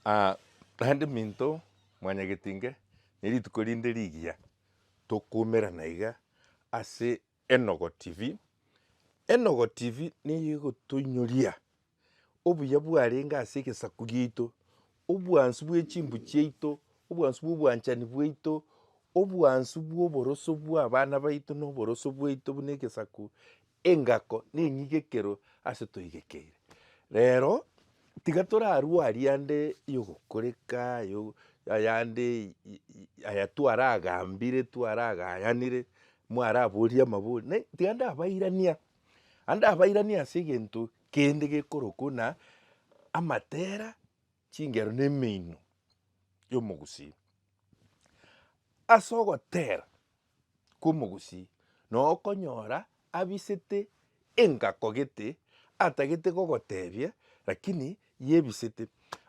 Naende minto mwanyagetinge, ne rituko rinde rigiya tokoumerana iga ase Enogo TV. Enogo TV nigo egotoinyoria obuya bwarenge ase egesaku giaito, obwansu bwe chimbu chiaito, obwansu bwa obwanchani bwaito, obwansu bwa oboroso bwa abana baito na oboroso bwaito buna egesaku, engako na eng'igekero ase toigekeire. Rero, tiga torarwarie ande yogokoreka, yo ayande aya twaragambire, twaragayanire, mwaraborie amabori, ne tiga ndabairania, ande abairanie ase egento kende gekorokwa buna amatera, chingero na emeino y'omogusii. Ase ogotera kw'omogusii, noo okonyora abisete engako gete, atagete gogotebia lakini yebisete.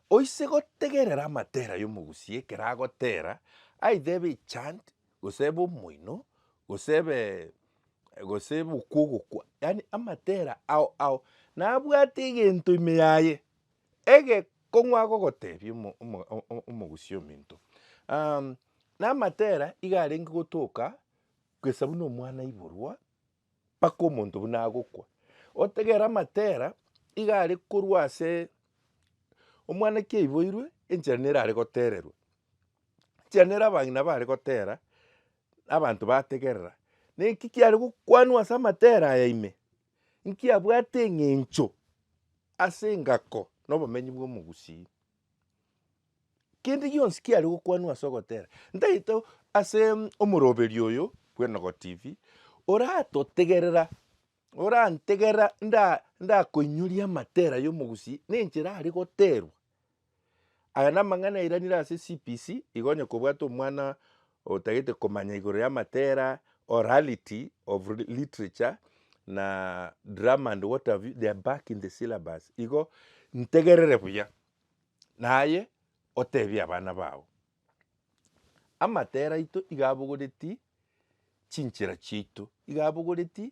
Oise gotegerera amatera y'omogusii ekero agotera, aitha ebe echant, gose ebe omoino, gose ebe gose ebe okwo ogokwa, yaani amatera ao ao, nabwate egento ime yaye, egekong'u agogotebia omo omo omogusii ominto. Na amatera iga arenge gotoka gesa buna omwana aiborwa, mpaka omonto buna agokwa. Otegere amatera iga are korwa ase omwana ki aiboirwe, enchera nere are gotererwa. Enchera nere abang'ina bare gotera, abanto bategerera, na eki kiare gokwanwa ase amatera aya ime, nkiabwate eng'encho ase engako na obomenyi bwa omogusii. Kende gionsi kiare gokwanwa ase ogotera, ntagete ase omoroberio oyo bw'Enogo TV, oratotegerera, orantegerera nda ndakoinyoria amatera ya omogusii na enchera are goterwa. Aya namang'ana airanire ase CPC, igo onye kobwate omwana otagete komanya igoro y'amatera, orality of literature na drama and what have you, they are back in the syllabus. Igo ntegerere buya, naye otebie abana bao. Amatera aito iga abogoreti chinchera chiaito, iga abogoreti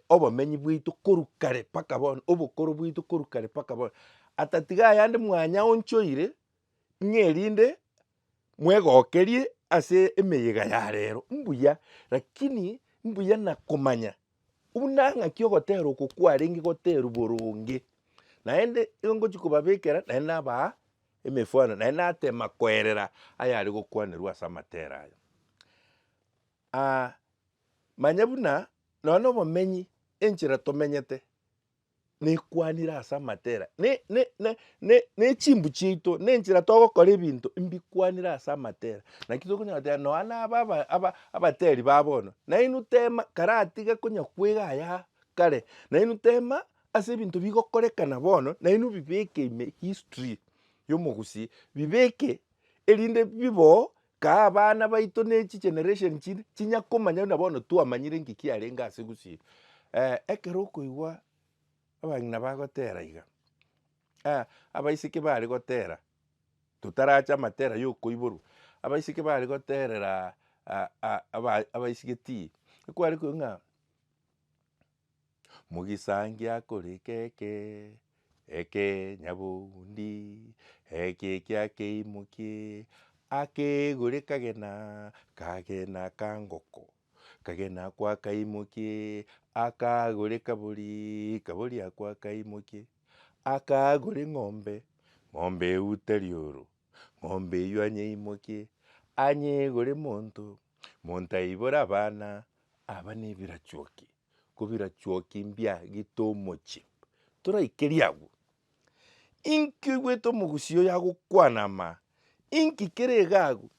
obomenyi bwaito korwa kare mpaka bono, obokoro bwaito korwa kare mpaka bono. Atatiga ayande mwanyaonchoire, ng'a erinde mwegokerie ase emeyega ya rero, mbuya, lakini mbuya na komanya buna ng'aki ogotera oko kwarenge goterwa boronge. Naende igo ngochia kobabekera naende nabaa emefwano, naende natema koerera ayare gokwanerwa ase amatera aya. Manya buna nonya na obomenyi enchera tomenyete nekwanire ase amatera, ne ne ne ne ne chimbu chiaito, na enchera togokora ebinto mbikwanire ase amatera. Naki tokonyara goteba nonya na aba aba aba abateri ba bono, nainwe tema karatiga konya kwega aya kare, nainwe tema ase ebinto bigokorekana bono, nainwe bibeke ime history ya omogusii, bibeke erinde biboo Kaa abana baito ne chigeneration chinde chinya komanya buna bono twamanyire nki kiarenge ase gusii. Ekero okoigwa abang'ina bagotera iga, abaiseke bare gotera, totaracha amatera ya okoiborwa, abaiseke bare goterera abaiseke tii, ekware koigwa ng'a. Mogisangi akore keke, eke nyaboundi, eke ekia keimokie, akegore kagena, kagena ka ngoko, kagena akwo akaimokie, akagore kabori, kabori akwo akaimokie, akagore ng'ombe, ng'ombe eute rioro, ng'ombe eywo anyeimokie, anyegore monto, monto aibore abana, Aba nebirachuoki, ko birachuoki mbiagite omochie. Toraikerie agwo. Inki oigwete omogusii oyo agokwana ama? Inki kere iga agwo?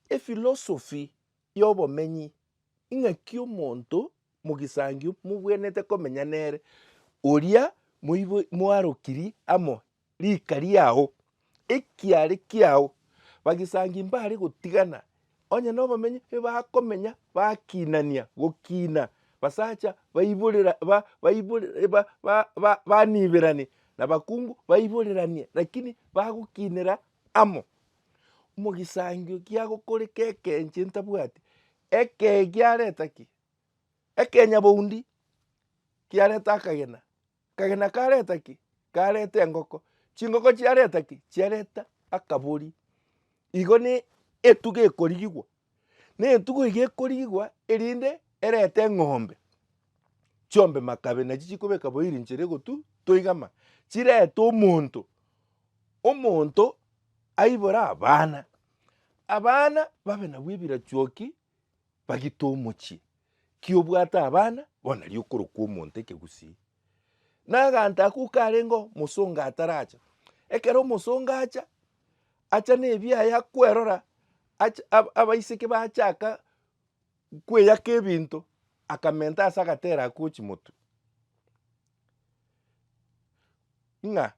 Efilosofi y'obomenyi, ing'aki omonto mogisangio mobwenerete komenya nere, oria moibo mwarokiri amo rika riao, ekiare kiao, bagisangi mbare gotigana, onye nobomenyi ebakomenya bakinania gokina, basacha baiborera ba baiborera ba ba ba baniberani, na bakungu baiboreranie, lakini bagokinera amo. Omogisangio kiagokoreka ekenche ntabwati, ekee kiareta ki? Ekenyaboundi kiareta akagena. Kagena kareta ki? Kareta engoko. Chingoko chiareta ki? Chiareta akabori. Igo ne etugo ekorigigwa, na etugo iga ekorigigwa erinde erete eng'ombe, chiombe makabe nachi chikobeka boiri nchera egotu toigama, chirete omonto, omonto aibore abana, abana babe nabwo ebirachuoki bagite omochie, ki obwate abana bono nario okorokwa omonto ekegusii. Na aganto akwo karenge oo mosongo ataracha, ekero omosongo acha, acha na ebiaye akwerora, acha aba abaiseke bachaka kweyaka ebinto, akamenta ase agatera akwo gochia motwe, ng'a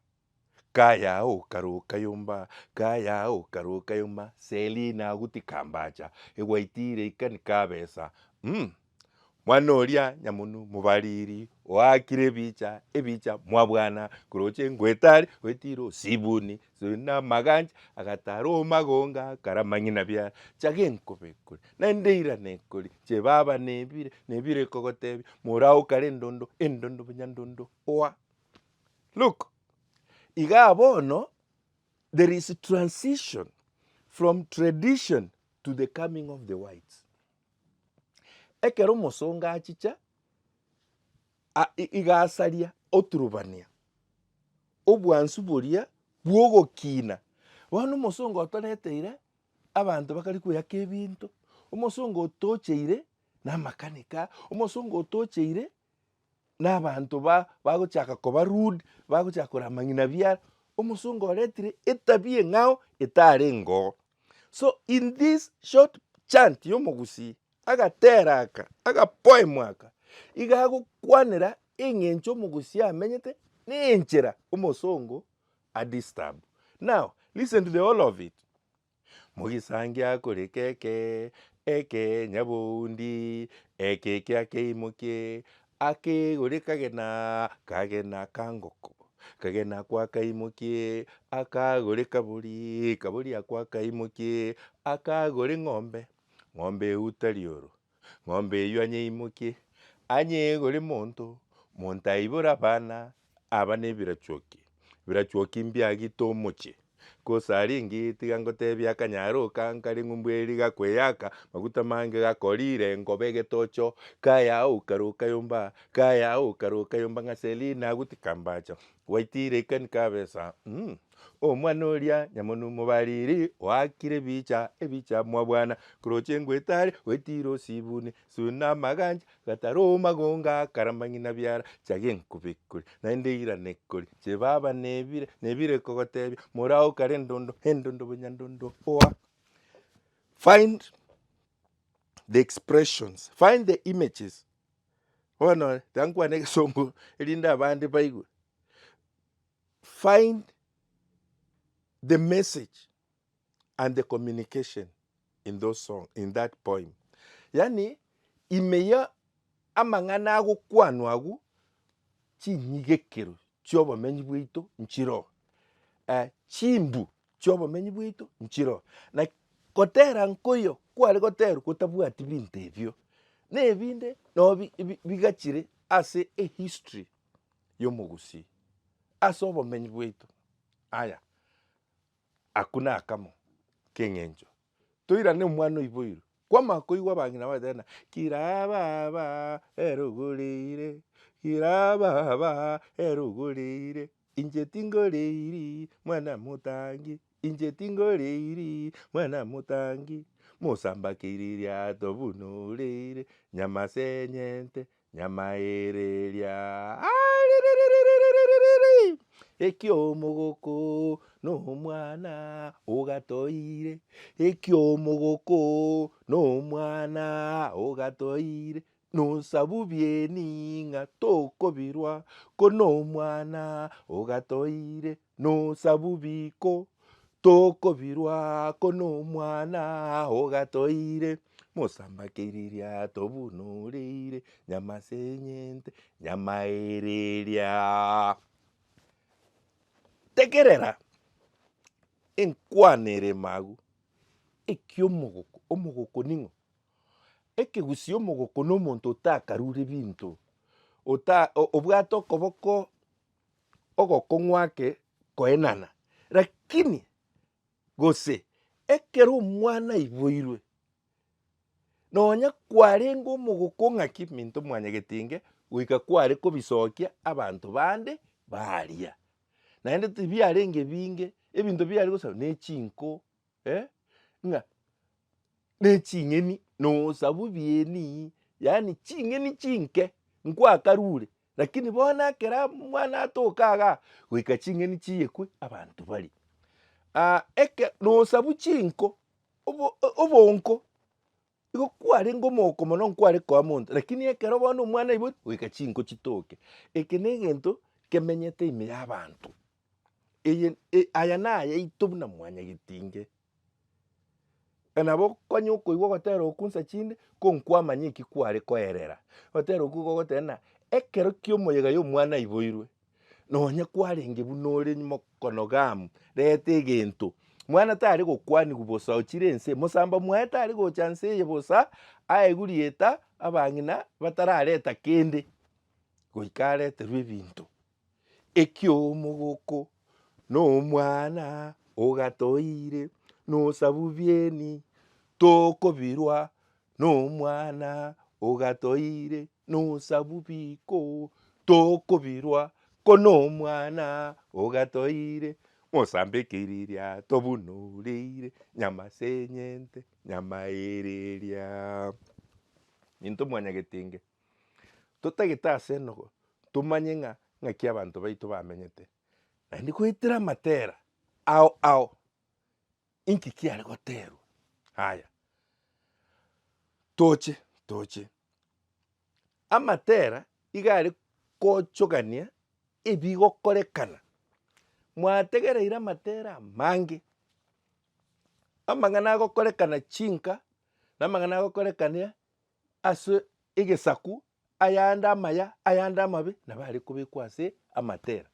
Kaya okaroka yomba, kaya okaroka yomba, Selina agutika mbacha, egwaitire ikani kabesa mm Mwana oria nyamonu mobariri, oakire ebicha, ebicha mwabwana, koroche ngwetari, oetire osibuni, sina amagancha, agatara omagonga, karama ng'ina biara, chaga enkobe ekori, naende irane ekori, che baba nebire, nebire ekogotebia, moraokare endondo, endondo bonyandondo oa. Look, igaa bono there is transition from tradition to the coming of the whites. Ekero omosongo achicha a- i- iga asaria oturubania obwansu boria bw'ogokina. Bono omosongo otoreteire abanto bakare koyaka ebinto, omosongo otocheire na amakanika, omosongo otocheire na abanto ba bagochaka koba rude, bagochaka korama ng'ina biara, omosongo oretire etabia eng'ao etarenge oo. So in this short chant ya omogusii, agatera aka, agapoem aka, iga agokwanera eng'encho omogusii amenyete na enchera omosongo adisturb. Now, listen to the whole of it. Mogisangi akoreka eke, eke nyaboundi, eke ekia keimokie, akegore kagena, kagena ka ngoko, kagena akwo akaimokie, akagore kabori, kabori akwo akaimokie, akagore ng'ombe, ng'ombe eutari oro, Ng'ombe eyio anyeimokie, anyeegore monto, monto aibore abana, aba nebirachuoki, birachuoki mbiagite omochie. Gose aringi tiga ngotebie akanyaro oka nkare ng'umbu eri gakweyaka, maguta mange gakorire ngobe egetocho, kaya okaroka yomba, kaya okaroka yomba ng'a Selina agutika mbacha, gwaitire ikani kabesa mh. Omwana oria nyamonu mobariri, oakire ebicha, ebicha mwabwana, koroche ngwetare, oetire osibuni, suna amagancha, gatara omagonga, karama ng'ina biara, chaga enkuba ekori, naende eirane ekori, chebaba nebire, nebire kogotebia, morao kare endondo, endondo bonyandondo oa. Find the expressions, find the images. Bono tiga nkwane egesongo erinde abande baigwe. Find the message and the communication in those song, in that poem. Yaani ime ya amang'ana agokwanwa agwo chinyigekero chiobomenyi bwaito nchiroo, eh, chimbu chiobomenyi bwaito nchiroo. Na gotera nkoiyo kware goterwa gotabwati binto ebio, na ebinde nabo bi- bigachire ase ehistory y'omogusii ase obomenyi bwaito. Aya, akwo nakamo k'eng'encho. Toirane omwana oiboirwe, kwamanya koigwa abang'ina bagoteba ng'a kira baba ere ogoreire, kira baba ere ogoreire, inche tingoreiri mwana motangi, inche tingoreiri mwana motangi, mosambakeire iriato buna oreire, nyama senyente Nyamaereria aririririririririri ekiomogoko nomwana ogatoire, ekiomogoko nomwana ogatoire, nosabu bieni ng'a tokobirwa, ko nomwana ogatoire. Nosabubiko tokobirwa ko nomwana ogatoeire, mosambakeire iriato buna oreire, nyama senyente nyama ereria. Tegerera enkwana ere magu, ekiomogoko, omogoko ning'o? Ekegusii omogoko na omonto otakarure binto, ota obwate okoboko ogokong'u ake. koenana, lakini gose ekero omwana aiboirwe, nonya kwarenge omogoko ng'aki minto mwanyagetinge goika kware kobisokia abanto bande baria. Naende tibiarenge ebinge, ebinto biare gosaba ne chinko eh, ng'a ne ching'eni nosabu bieni, yaani ching'eni chinke nkwakarure, lakini bono ekero omwana atoka igaa, goika ching'eni chiyekwe abanto barie. Eke nosabu chinko, obo obonko, igo kwarenge omogoko mono nkware koa monto, lakini ekero bono omwana aiboirwe, goika chinko chitoke. Eke na egento kemenyete ime ya abanto. Eye aya nayaito buna mwanyagetinge. Nabo konya okoigwa ogotera okwo nsa chinde, ko nkwamanya eki kware koerera. Ogotera okwo gogoteba ng'a ekero kia omoyega ya omwana aiboirwe, nonye kwarenge buna ore mokonogamu, reta egento. Mwana tare gokwaniwa bosa ochire ense, mosamba mwaye tare gocha nse eye bosa, aegwe rieta abang'ina batarareta kende, goika areterwe ebinto. Eki'omogoko nomwana ogatoire nosabu bieni tokobirwa nomwana ogatoire nosabu biko tokobirwa ko nomwana ogatoire mosambe kiriria tobunoreire nyama senyente nyama ereria. Intwe mwanyagetinge Totagete ase enogo tomanye ng'a ng'aki abanto baito bamenyete, naende goetera amatera ao ao inki kiare goterwa. Aya, toche toche, amatera iga are kochogania ebigokorekana, mwategereire amatera amange, amang'ana agokorekana chinka, na amang'ana agokorekania ase egesaku, ayande amaya, ayande amabe, nabo are kobekwa ase amatera.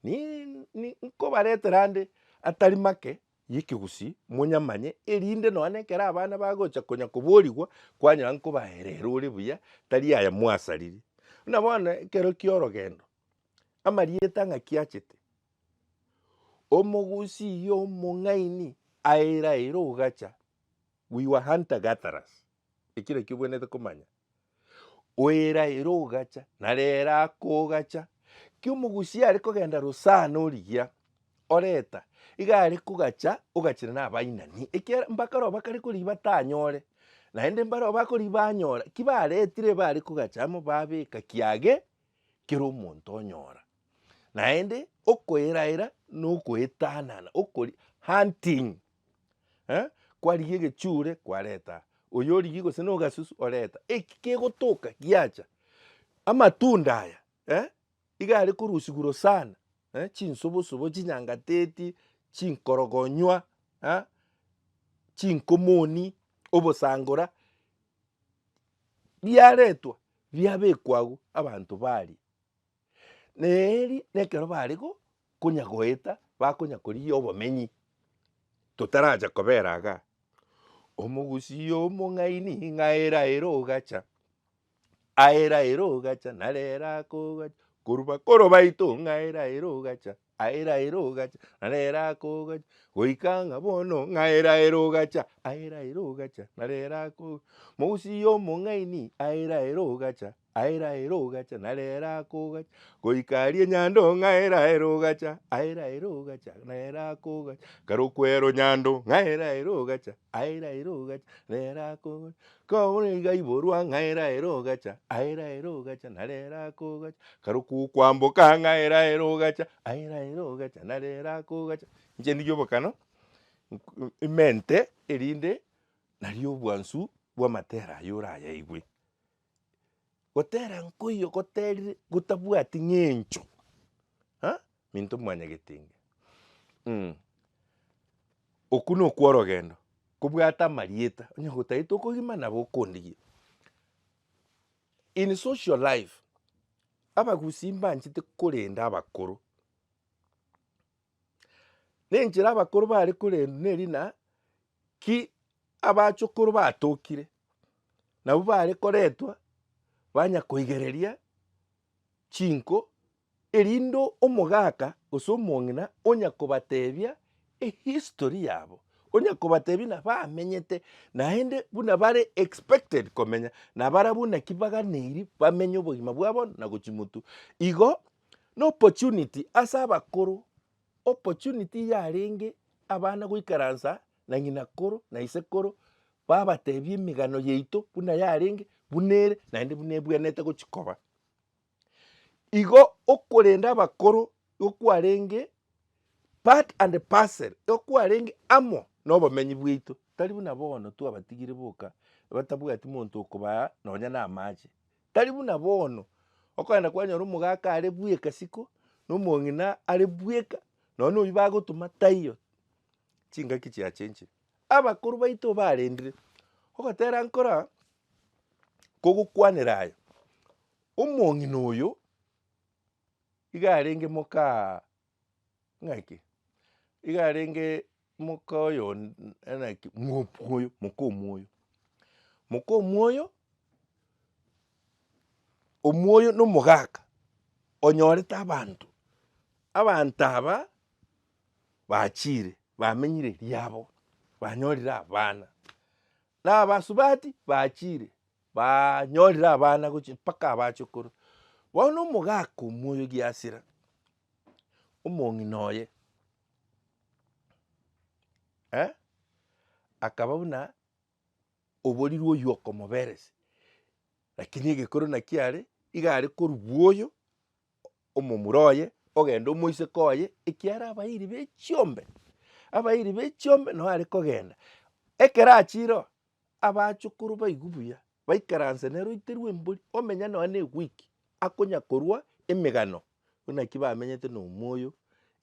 Ni nkobaretera ande atari make y'ekegusii monyamanye, erinde nonya na ekero abana bagocha konya koborigwa, kwanyora nkobaerera ore buya, tari aya mwasarire. Buna bono ekero kia orogendo, amarieta ng'aki achete, omogusii omong'aini aera aere ogacha, we were hunter gatherers. Ekio nakio obwenerete komanya. Oera ere ogacha, na rero akogacha. Ki omogusia are kogenda rosana origia, oreta, iga are kogacha, ogachera na abainani, ekiagera mbakare oo bakare korigia batanyore, naende mbare oo bakorigia banyora, ki baretire bare kogacha amo babeka kiage kera omonto onyora. Naende okoeraera na okoetanana, okori hunting. eh, kwarigia egechure kwareta, oyo origie gose na ogasusu oreta, eki kegotoka giacha. Amatunda aya eh, iga are korusigwa rosana eh, chinsobosobo, chinyangateti, chinkorogonywa eh, chinkomoni, obosangora, biaretwa biabekwa agwo abanto baria. Neri nekero bare go konya goeta bakonya korigia obomenyi, totaracha kobera igaa. Omogusii omong'aini ng'aera ere ogacha, aera ere ogacha narero akogacha, korwa bakoro baito ng'aera ere ogacha, aera ere ogacha narero akogacha, goika ng'a bono ng'aera ere ogacha, aera ere ogacha narero akogacha, mogusii omong'aini aera ere ogacha. Aera ere ogacha, na rero akogacha, goika aria nyando ng'aera ere ogacha, aera ere ogacha, na ere akogacha, karokwero nyando ng'aera ere ogacha, aera ere ogacha, na ere akogacha, kobono iga iborwa ng'aera ere ogacha, aera ere ogacha, na rero akogacha, karokwo kwamboka ng'aera ere ogacha, aera ere ogacha, na rero akogacha. Inche ndigie obokano, imente erinde nario obwansu bw'amatera ayio orayaigwe. Gotera nkoiyo goterire gotabwati ng'encho ah, minto mwanyagetinge mh. Okwo nokwo orogendo, kobwate amarieta, onye gotagete okogima nabo okondigia. In social life, abagusii mbanchete korenda abakoro, na enchera abakoro bare korendwa neri na ki abachokoro batokire, nabwo bare koretwa banya koigereria chinko. Erinde omogaka gose omong'ina onya kobatebia ehistory yabo, onya kobatebia buna bamenyete, naende buna bare expected komenya, na barabwo naki baganeiri bamenye obogima bwa bono na gochia motwe. Igo, na opportunity ase abakoro, opportunity yarenge abana goikaransa na ng'ina koro na ise koro, babatebia emegano yaito buna yarenge, buna ere, naende buna ebwenerete gochia koba. Igo okorenda abakoro igo kwarenge part and parcel, igo kwarenge amo na obomenyi bwaito, tari buna bono twabatigire boka batabwati monto okobaa nonya na amache, tari buna bono okogenda kwanyora omogaka are bweka isiko, na omong'ina are bweka, nonya na oywo bagotoma taiyo, chingaki chiachenchire. Abakoro baito barendire, ogotera nkora kogokwanera aya, Omong'ina oyo iga arenge mokaa ng'aki, iga arenge moka oyo naki mwoyo moka omwoyo, moka omwoyo, omwoyo na omogaka onyorete abanto, abanto aba bachire bamenyire riabo, banyorire abana, na abasubati bachire. Banyorire abana gochia mpaka abachokoro. Bono omogaka omwoyo giasira, omong'ina oye eh, akaba buna oborirwe oywo okomoberesia, lakini egekoro naki are, iga are korwa bwoyo omomura oye, ogenda omoiseke oye, ekiagera abairi be chiombe, abairi be chiombe noo are kogenda. Ekero achire oo, Abachukuru baigwe buya, baikaranse nere oiterwe embori, omenya nonya ne ewiki, akonya korwa emegano buna ki bamenyete na omoyo,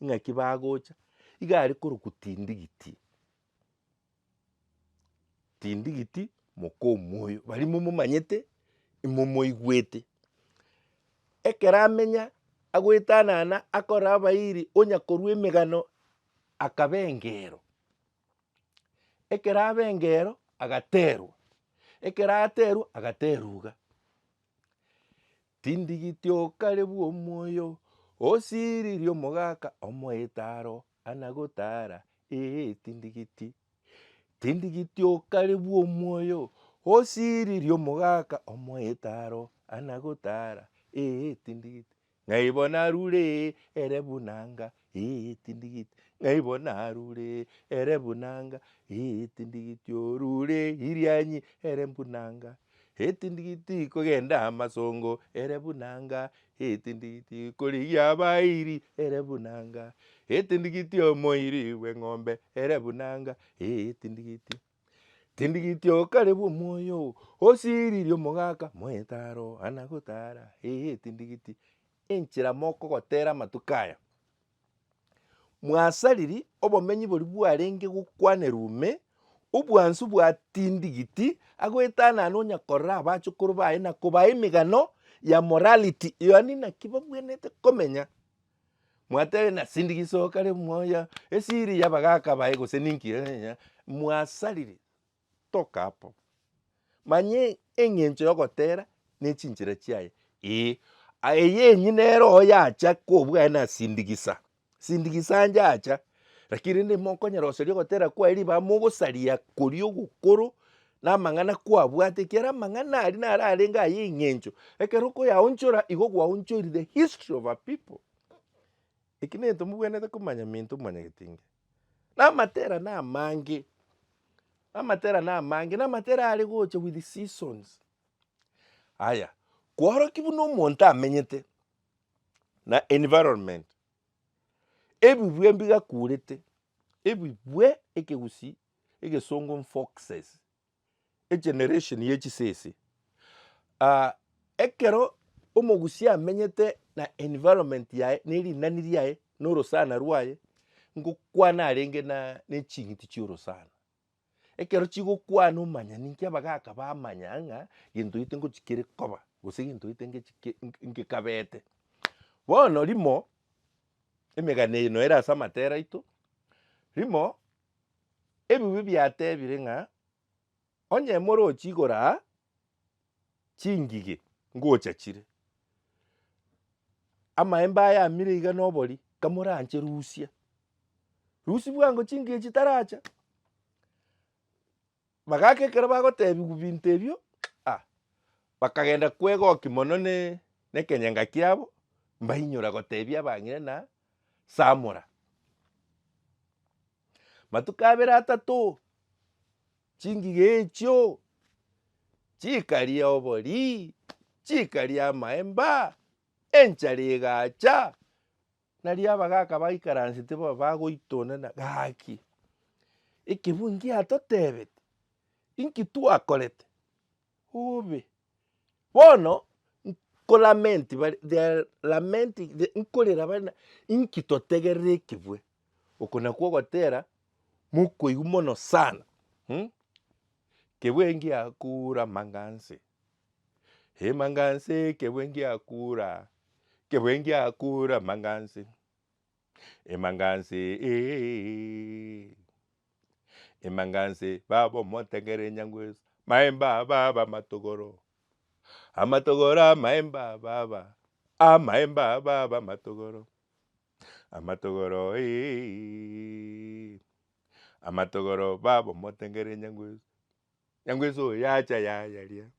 ing'aki bagocha, iga are korokwa tindigiti. Tindigiti moka omoyo, baria momomanyete, imomoigwete. Ekero amenya, agoetanana, akore abairi, onya korwa emegano, akaba engero. Ekero abe engero, agaterwa, ekero aterwa, agaterwa iga, Tindigiti okare bw'omoyo, osiririe omogaka omoetaro ana gotara ee tindigiti. Tindigiti okare bw'omoyo, osiririe omogaka omoetaro ana gotara ee tindigiti. Ng'ai bono arure ere buna anga, ee tindigiti, ng'ai bono arure ere buna anga, ee tindigiti orure irianyi ere buna anga, ee tindigiti kogenda amasongo ere buna anga, ee tindigiti korigia abairi ere buna anga, ee tindigiti omoiri bw'eng'ombe ere buna anga, ee tindigiti. Tindigiti okare bw'omoyo, osiririe omogaka moetaro ana gotara, ee tindigiti. Enchera mokogotera amatuko aya, mwasariri obomenyi boria bwarenge gokwanerwa ime, obwansu bwa tindigiti, agoetanana onya korora abachokoro baye na kobaa emegano ya morality, yaani naki babwenerete komenya. Mwatebire na sindigisa okare moyo, esiri y'abagaaka baye gose ninki mwasarire, toka hapo. Manya eng'encho y'ogotera ne chinchera chiaye, ee, eye enyia nere oo yacha kobua na sindigisa, sindigisa njacha, lakini rende mokonyeroseria ogotera kwaye ribaga mogosaria koria ogokoro na amang'ana kwabwate ekiagera amang'ana aria naro arenge aye eng'encho, ekero okoyaonchora igo gwaonchoiri the history of a people. Eki nento mobwenerete komanya minto mwanyagetinge. Na amatera na amange, amatera na amange, na amatera are gocha with seasons. Aya, kworokia buna omonto amenyete na environment, ebibwe mbigakurete, ebibwe ekegusii egesongo foxes, egeneration ye chisese. Ekero omogusia amenyete na environment yaye na erinani riaye na orosana rwaye, ngokwana arenge na ne ching'iti chia orosana. Ekero chigokwana omanya ninki abagaka bamanya ng'a gento gete ngochi kere koba, gose gento gete ngechi ke nkekabete. Bono rimo, emegano eye noyo ere ase amatera aito, rimo. Ebibe biatebire ng'a onye moroche igoro aa, chingige ngocha chire. Amaemba aya amire iga nobori, kamoranche rusia. Rusia bwango chingige chitaracha. Bagaka ekero bagotebigwa binto ebio, ah, bakagenda kwegokia mono ne nekenyenga kiabo, mbainyora gotebia abang'ina na samora. Matuko abere atato, chingige echio chikaria obori, chikaria amaemba, enchara egacha, Nario abagaaka baikaransete bobe bagoitonana, Gaki, ekebwe ngiatotebete, inki twakorete? Obe! Bono nkolamenti bare, they are lamenting, they nkorera bare ng'a inki totegerere ekebwe. Oko nakwo ogotera mokoigwa mono sana mh, kebwe ngiakure amang'a nse. Emang'anse ekebwe ngiakura, ekebwe ngiakura amang'anse, emang'anse eeh, emang'anse baba omotegere nyangweso, maemba baba amatogoro, amatogoro amaemba baba, amaemba baba amatogoro, amatogoro eeh, amatogoro baba omotegere nyangweso. Nyangweso oyo yacha yayaria,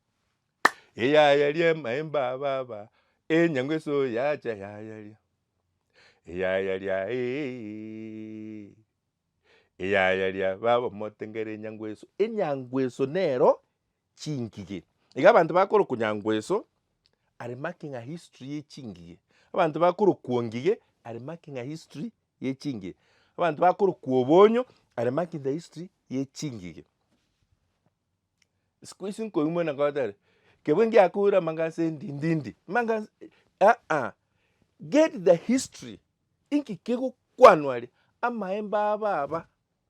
eyayaria amaemba ababa, enyangweso oyo yacha yayaria, eyayaria eeh, eyayaria baba omotengere enyangweso. Enyangweso nero chingige. Iga abanto bakorokwa nyangweso are marking a history ye chingige, abanto bakorokwa ongige are marking a history ye chingige, abanto bakorokwa obonyo are marking the history ye chingige. Siku hizi nkoigwa buna ngoteba, kebwe ngiakure amang'ana ase endindindi, amang'ana ase aa, get the history, inki kegokwanwa aria, amaemba aba aba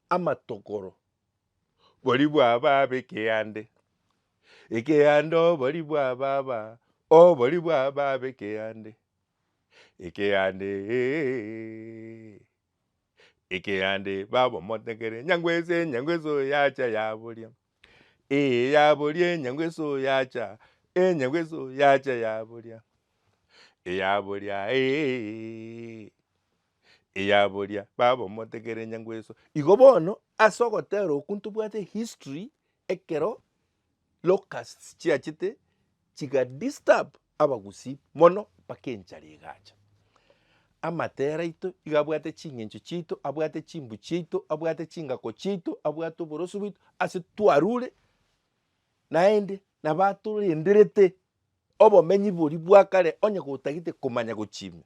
amatogoro, boria bwa baba ekeande, ekeande oboria bwa baba, oboria bwa baba ekeande, ekeande eeh. Ekeande baba omotegere nyangwese enyangwese oyacha yaboria, ee yaboria enyangwese oyacha, enyangwese oyacha yaboria, eyaboria eeh, eyaboria baba omotegere nyangweso. Igo bono ase ogotera okwo ntobwate history ekero locusts chiachete chiga disturb abagusii mono mpaka enchara egacha. Amatera aito iga abwate ching'encho chiaito, abwate chimbu chiaito, abwate chingako chiaito, abwate oboroso bwaito ase twarure naende nabo atorenderete obomenyi boria bwa kare onye gotagete komanya gochimia.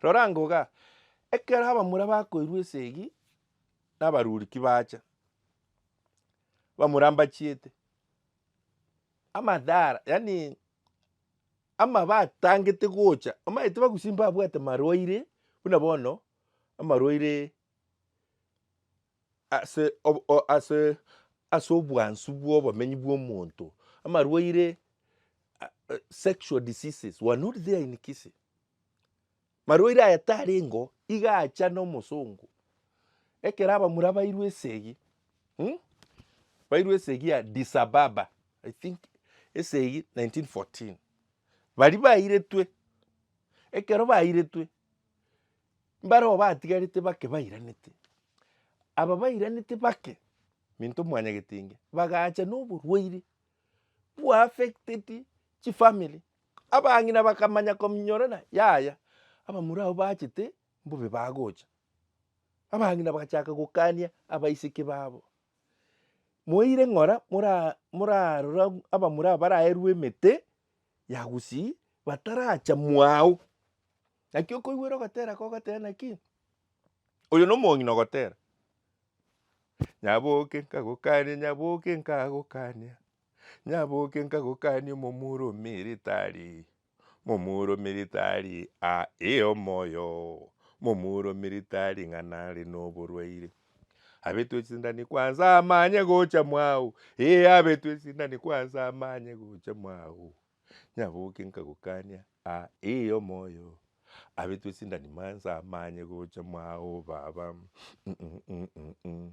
Rora ango igaa, ekero abamura bakoirwa esegi na abaruri ki bacha, abamura mbachiete, amadhara yaani amabe atangete gocha, omanyete bagusii mbabwate marwaire buna bono amarwaire ase obo o ase ase obwansu bwa obomenyi bwa omonto, amarwaire sexual diseases were not there in Kisii. Marwaire aya tarengeo, iga acha na omosongo. Ekero abamura bairwe esegi, mh, bairwe esegi ya Addis Ababa, I think esegi 1914, baria bairetwe, ekero bairetwe, mbaroo batigarete bake bairanete. Aba bairanete bake, minto mwanyagetinge, bagacha na oborwaire bwa affected chifamily. Abang'ina bakamanya kominyorana, yaya, abamura abwo bachete mbobe bagocha. Abang'ina bagachaka gokania abaiseke babo, Moire ng'ora mora morarora abamura aba baraerwe emete ya gusii bataracha mwao. Naki okoigwera ogotera kogoteba naki? Oyo na omong'ina ogotera, Nyaboke nkagokania, nyaboke nkagokania. Nyaboke nkagokania omomura o militari, momura o militari ah ee omoyo, momura o militari ng'a nare noborwaire. Abetwe esindani kwanza amanye gocha mwao, ee abetwe esindani kwanza amanye gocha mwao. Nyaboke nkagokania ah ee omoyo, abetwe esindani mansa amanye gocha mwao baba mm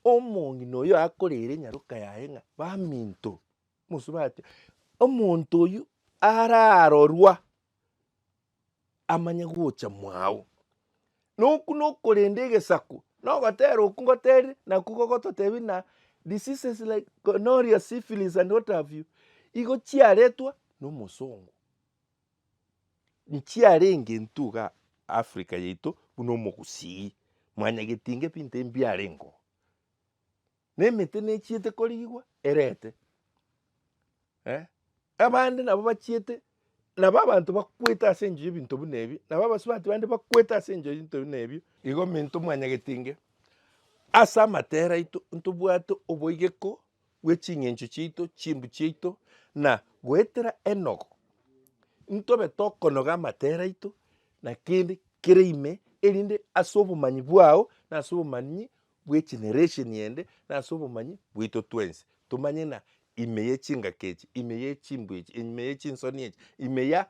Omong'ina oyo akorera enyaroka yaye ng'a baminto, mosubati, omonto oyio ararorwa. amanye gocha mwao. Nokwo nokorenda egesaku, na ogotera okwo ngoterire nakwo gogototebia ng'a diseases like gonorrhea, syphilis and what have you, igo chiaretwa na omosongo. Nchiarenge intwe iga Africa yaito buna omogusii, mwanyagetinga ebinto ebi mbiarenge oo. Na emete nechiete korigigwa erete eh, abande nabo bachiete, nabo abanto bakwete ase enchera y'ebinto buna ebi, nabo abasubati bande bakwete ase enchera y'ebinto buna ebio. Igo minto mwanyagetinge, ase amatera aito ntobwate oboigeko bwe ching'encho chiaito, chimbu chiaito, na goetera enogo, ntobe tokonoga amatera aito na kende kere ime, erinde ase obomanyi bwao na ase obomanyi bwe generation ende na ase obomanyi bwaito twensi, tomanye ng'a ime ye chingaki echi, ime ye chimbu echi, ime ye chinsoni echi, ime ya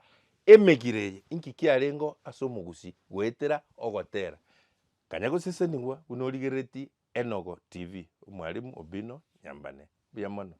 emegiro eye, inki kiarengeo ase omogusii goetera ogotera. Kanya gosesenigwa buna origereretie Enogo TV, Omwalimu Obino Nyambane. Mbuya mono.